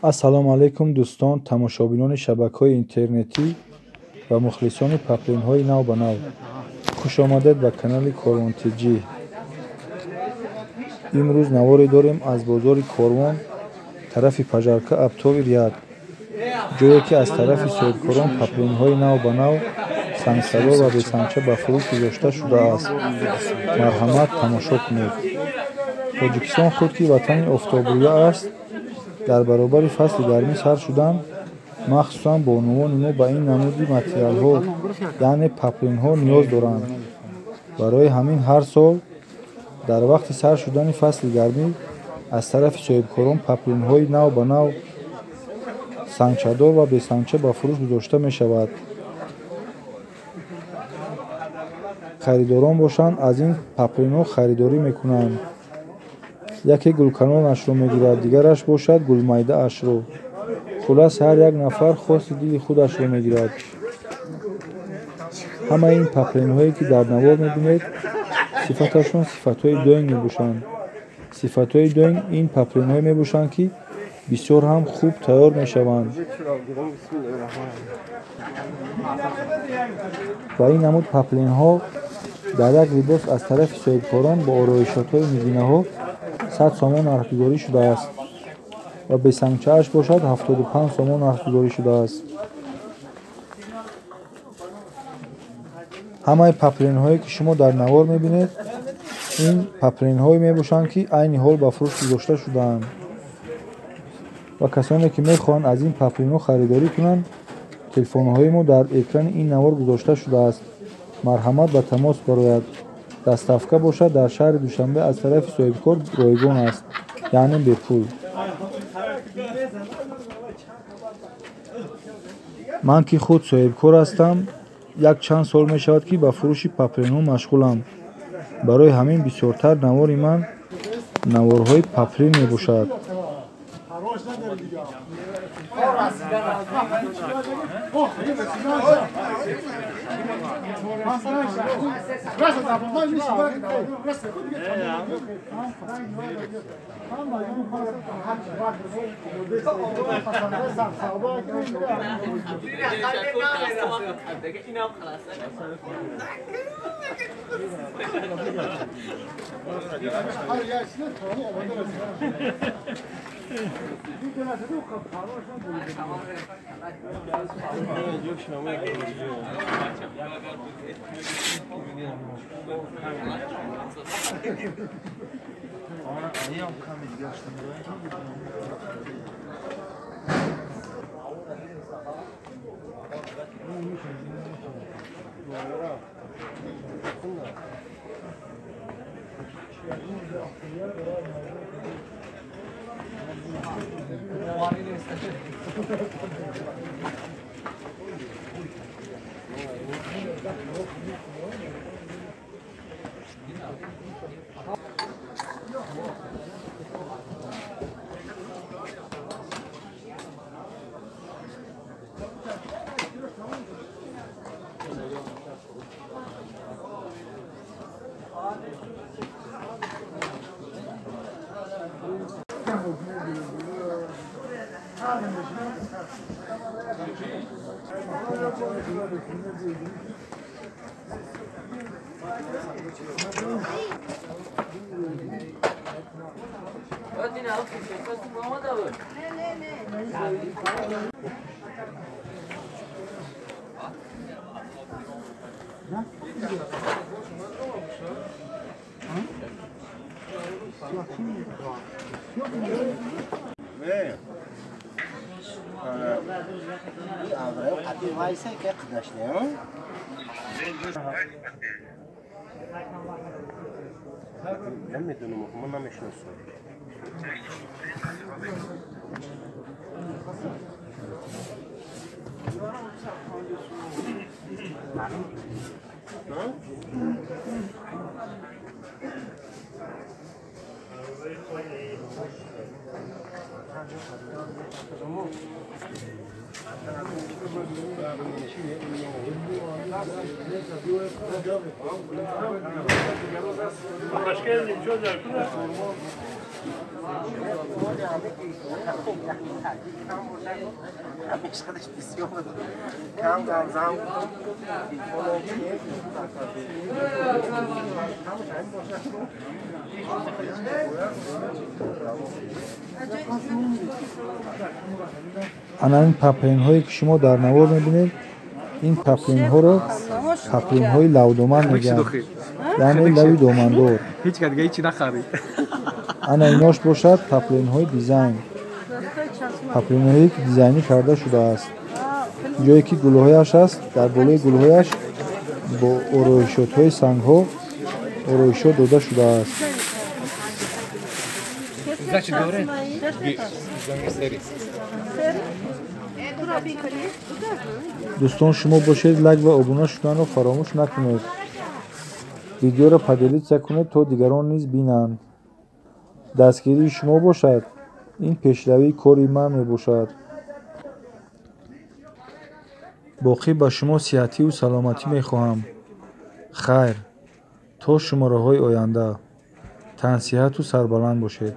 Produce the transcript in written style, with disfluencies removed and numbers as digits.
Ассалому алайкум дӯстон, тамошобинони шабакаҳои интернетӣ ва мухлисони паплинҳои нав ба нав. Хуш омадед ба канали Корвон ТЖ. Имрӯз наворе дорем аз бозори Корвон, тарафи Пажарка Абтови Риад, ҷое ки аз тарафи соҳибкорон паплинҳои нав ба нав сангсадор ва бесангча ба фурӯш гузошта шудааст. Марҳамат, тамошо кунед. Тоҷикистон худ ки ватани офтобрӯя аст, дар баробари фасли гармӣ сар шудан, махсусан бонувони мо ба ин намуди материалҳо, яъне паплинҳо ниёз доранд. Барои ҳамин ҳар сол дар вақти сар шудани фасли гармӣ аз тарафи соҳибкорон паплинҳои нав ба нав сангчадор ва бесангча ба фурӯш гузошта мешавад. Харидорон бошанд, аз ин паплинҳо харидорӣ мекунанд. Яке гулканонашро мегирад, дигараш бошад гулмайдаашро. Хулас, ҳар як нафар хоси дили худашро мегирад. Ҳамаи ин паплинҳое ки дар навор мебинед, сифаташон сифатҳои доинг мебошанд. Сифатҳои доинг ин паплинҳое мебошанд, ки бисёр ҳам хуб тайёр мешаванд. Ва ин намуд паплинҳо дар як либос аз тарафи соҳибкорон бо ороишотҳои нигинаҳо 100 сомон нархгузорӣ шудааст ва бесангчааш бошад 75 сомон нархгузорӣ шудааст. Ҳамаи паплинҳое ки шумо дар навор мебинед, ин паплинҳое мебошанд, ки айни ҳол ба фурӯш гузошта шудаанд ва касоне ки мехоҳанд аз ин паплинҳо харидорӣ кунанд, телефонҳои мо дар экрани ин навор гузошта шудааст. Марҳамат, ба тамос барояд. Доставка бошад дар шаҳри Душанбе аз тарафи соҳибкор ройгон аст, яъне бепул. Ман ки худ соҳибкор ҳастам, як чанд сол мешавад, ки ба фурӯши паплинҳо машғулам. Барои ҳамин бисёртар навори ман наворҳои паплин мебошад. نمیدونم، من نمیشناسم. Hoş geldin, çok güzel. Ана ин паплинҳое ки шумо дар навор мебинед, ин паплинҳоро паплинҳои лавдоман мегӯянд, яъне лави домандор. Ана инош бошад паплинҳои дизайн, паплинҳое ки дизайнӣ карда шудааст. Ҷое ки гулҳояш аст, дар болои гулҳояш бо ороишотҳои сангҳо ороишот дода шудааст. Дӯстон, шумо бошед, лайк ва обуна шуданро фаромӯш накунед. Видеоро поделиться кунед, то дигарон низ бинанд. Дастгирии шумо бошад, ин пешравии кори ман мебошад. Боқӣ ба шумо сиҳативу саломатӣ мехоҳам. Хайр, то шумораҳои оянда. Тансиҳату сарбаланд бошед.